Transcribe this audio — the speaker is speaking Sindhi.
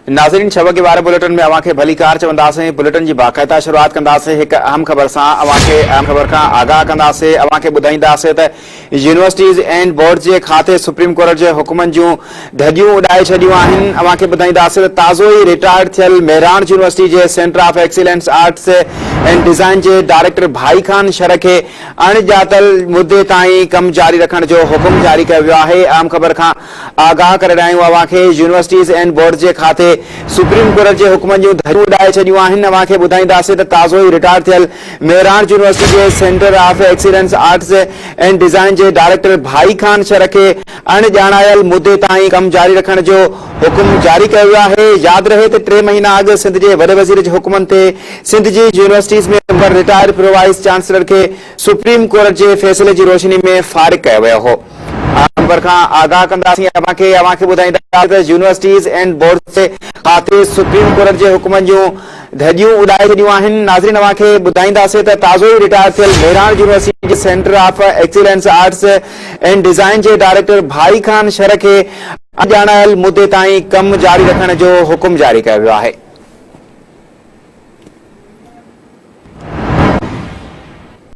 ناظرين ڇهه وڳي واري بليٽن ۾ اوهان کي ڀليڪار چونداسين بليٽن جي باقاعده شروعات ڪنداسين هڪ اهم خبر سان اوهان کي اهم خبر کان آگاهه ڪنداسين اوهان کي ٻڌائينداسين ته يونيورسٽيز اينڊ بورڊز جي کاتي سپريم ڪورٽ جي حڪمن جون ڌڄيون اڏائي ڇڏيون آهن اوهان کي ٻڌائينداسين ته تازو ئي رٽائرڊ ٿيل مهراڻ يونيورسٽي جي centre of excellence arts and design جي ڊائريڪٽر ڀائي خان شر کي اڻ ڄاتل مدي تائين ڪم جاري رکڻ جو حڪم جاري ڪيو ويو آهي اهم خبر کان آگاهه ڪري رهيا آهيون اوهان کي يونيورسٽيز اينڊ بورڊز جي کاتي سپريم ڪورٽ جي حڪمن جون ڌڄيون اڏائي ڇڏيون آهن اوهان کي ٻڌائينداسين ته تازو ئي رٽائرڊ ٿيل مهراڻ يونيورسٽي جي centre of excellence arts and design جي ڊائريڪٽر ڀائي خان شر کي اڻ ڄاڻايل مدي تائين ڪم جاري رکڻ جو حڪم جاري ڪيو ويو آهي ياد رهي ته ٽي مهينا اڳ سنڌ جي وڏي وزير جي حڪمن تي سنڌ جي يونيورسٽيز ۾ مقرر رٽائرڊ پرو وائيس چانسلر کي سپريم ڪورٽ جي فيصلي جي روشني ۾ فارغ ڪيو ويو هو. خبر کان آگاهه ڪنداسين اوهان کي اوهان کي ٻڌائينداسين ته يونيورسٽيز اينڊ بورڊز جي کاتي سپريم ڪورٽ جي حڪمن جون ڌڄيون اڏائي ڇڏيون آهن ناظرين اوهان کي ٻڌائينداسين ته تازو ئي رٽائر ٿيل مهراڻ يونيورسٽي جي centre of excellence arts and design جي ڊائريڪٽر ڀائي خان شر کي اڻڄاڻايل مدي تائين ڪم جاري رکڻ جو حڪم جاري ڪيو ويو آهي.